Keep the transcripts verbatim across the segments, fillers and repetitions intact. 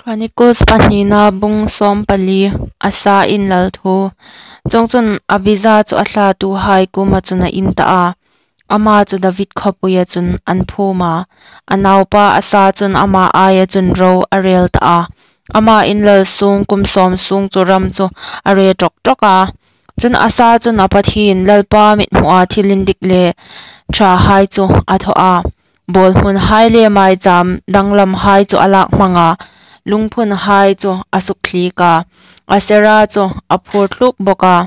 Chronicles pahnina bung sawmpali. Asa inlal thu. Chuongchun Abija chu a thlatuhai kuoma chun a in ta a, ama chu David khawpuia chun an phum a. A naupa Asa chun ama aia chun ro a rel ta a. Ama inlal sung kum sawm sung chu ram chu a re ṭawk ṭawk a. Chun Asa chun a Pathien Lalpa mithmua thil indik le ṭhahai chu a thaw a, bawlhmunhai le maicham danglamhai chu a lak hmang a, lungphunhai chu a sukthliek a, Asera chu a phur thluk bawk a.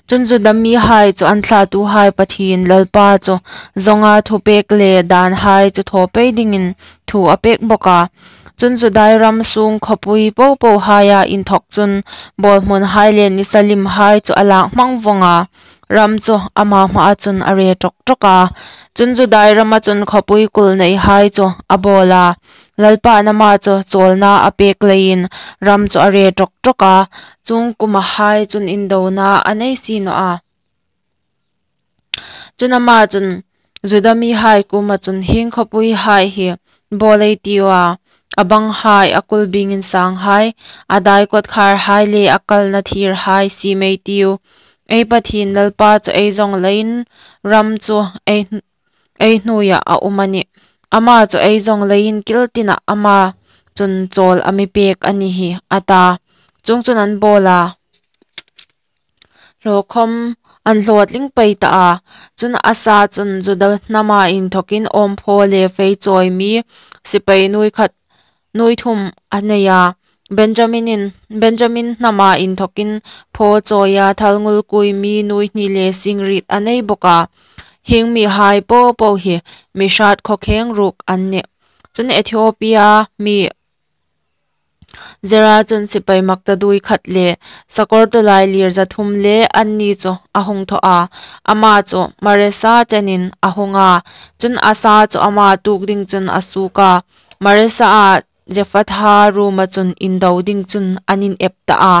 Chun Juda mihai chu an thlatuhai Pathien Lalpa chu zonga thupek le danhai chu thaw pei dingin thu a pek bawk a. Chun Judai ram sung khawpui popohaia inthawk chun bawlhmunhai le nisa limhai chu a lak hmang vawng a, ram chu ama hmaa chun a re ṭawk ṭawk a. Chun Judai rama chun khawpui kul neihai chu a bawl a, Lalpa'n ama chu chawlna a pek leiin ram chu a re ṭawk ṭawk a, chuong kumahai chun indona a nei si naw a. Chun ama chun Juda mihai kuoma chun, hieng khawpuihai hi bawl ei tiu a, a banghai, a kulbing insanghai, a dai kawtkharhai le a kalna thirhai siem ei tiu. Ei Pathien Lalpa chu ei zawng leiin ram chu ei, ei hnuoia a um a nih. Ama chu ei zawng leiin kil tinah ama chun chawl a mi pek a ni hi, a ta. Chuongchun an bawl a, hlawkhawm an hlawtling pei ta a. Chun Asa chun Juda hnama inthawkin awmphaw le fei chawi mi sipai nuoi khat, nuoi thum a nei a. Benjamin in, Benjamin hnama inthawkin phaw chawia thalngul kui mi nuoi hni le singriet a nei bawk a. Hieng mihai popo hi mi hrat khawkheng ruk an nih. Chun Ethiopia mi Zera chun sipai maktaduoi khat le sakawr tawlailir za thum le anni chu a hung thaw a. Ama chu Maresa chenin a hung a. Chun Asa chu ama tuok ding chun a suok a, Maresa-a Zephatha ruoma chun indo ding chun an inep ta a.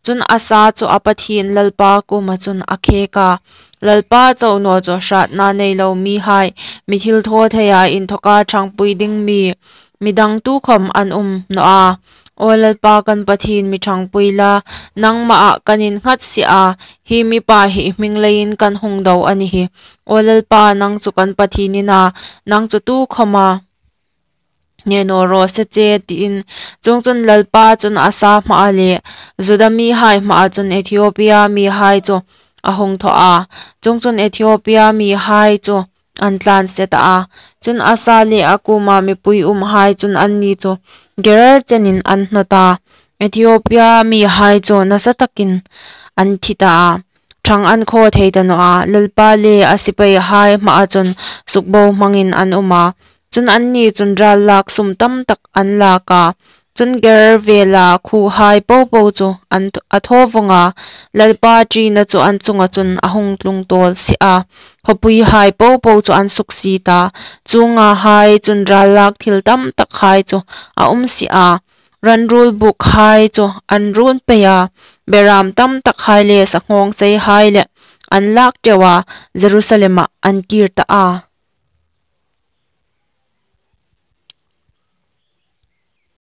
Chun Asa chu a Pathien Lalpa kuoma chun a khek a, Lalpa chau naw chu hratna nei lo mihai, mi thilthawtheia inthawka ṭhangpui ding mi, midang tukhawm an um naw a. Aw Lalpa kan Pathien, mi ṭhangpui la, nangmaa kan innghat si a, hi mipa hi i hming leiin kan hung do a ni hi. Aw Lalpa, nang chu kan Pathien i na, nang chu tukhawma hne naw raw se che, tiin. Chuongchun Lalpa chun Asa hmaa le Juda mihai hmaa chun Ethiopia mihai chu a hung thaw a. Chuongchun Ethiopia mihai chu an tlan se ta a. Chun Asa le a kuoma mipui umhai chun anni chu Gerar chenin an hnawt a. Ethiopia mihai chu nasa takin an thi ta a, ṭhang an khaw thei ta naw a. Lalpa le a sipaihai hmaa chun sukbohmangin an um a. Chun anni chun ral lak sum tam tak an lak a. Chun Gerar vela khuohai popo chu an th-, a thaw vawng a. Lalpa ṭina chu an chunga chun a hung tlung tawl si a. Khawpuihai popo chu an suksiet a. Chuongahai chun ral lak thil tam takhai chu a um si a. Ran ruol bukhai chu an run pei a. Beram tam takhai le sanghawngseihai le an lak teu a. Jerusalema an kir ta a.